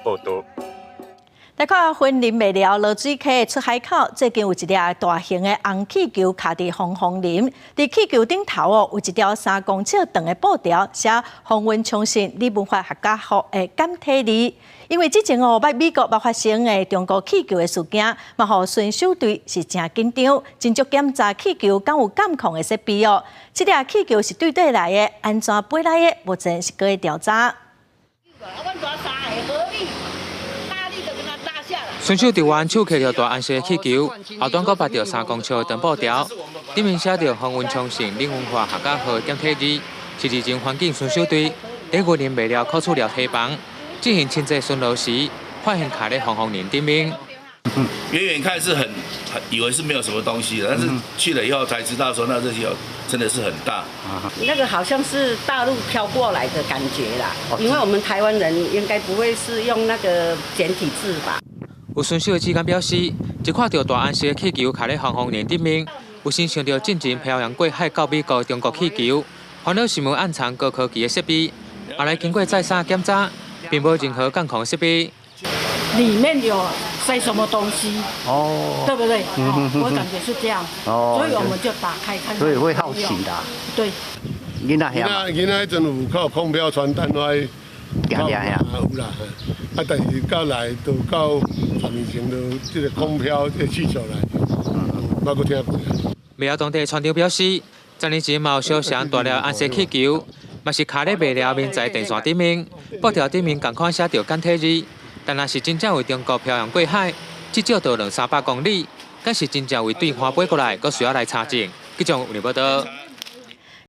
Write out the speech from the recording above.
報道。來看雲林麥寮濁水溪出海口，最近有一粒大型的紅氣球卡佇防風林，佇氣球頂頭哦，有一條3公尺長的布條，寫“風雲昌盛李文發客家號”的簡體字。因為之前哦，捌美國捌發生的中國氣球的事件，嘛予巡守隊是誠緊張，真足檢查氣球敢有監控的設備哦。這粒氣球是對佗來的，按怎飛來的，目前是閣咧調查。巡守隊員手提著大紅色氣球，後端閣縛著3公尺長布條，頂面寫著“風雲昌盛嶺文化客家號”簡體字，是日前環境巡守隊佇雲林麥寮考處寮堤防進行清潔巡邏時，發現卡咧防風林頂面。遠遠看是很以為是沒有什麼東西的，但是去了以後才知道說，那這些真的是很大。那個好像是大陸飄過來的感覺啦，因為我們台灣人應該不會是用那個簡體字吧？有巡守的志工表示，一看著大紅色氣球卡咧防風林頂面，有先想著進前漂洋過海到美國中國氣球，煩惱是無暗藏高科技的設備。後來經過再三檢查，並無任何監控設備。裡面有塞什麼東西？哦，對不對？我感覺是這樣，所以我們就打開看。所以會好奇的。對。囡仔囡仔彼陣有靠空飄傳單來，行行呀。有啦，啊，但是到來都到10年前都這個空飄這個氣球來，無閣聽過。麥寮當地船長表示，10年前嘛有相仝大粒紅色氣球，嘛是卡咧麥寮民宅電線頂面，布條頂面仝款寫著簡體字，但若是真正為中國漂洋過海，至少都兩三百公里，敢是真正為對岸飛過來，閣需要來查證。記者有報道。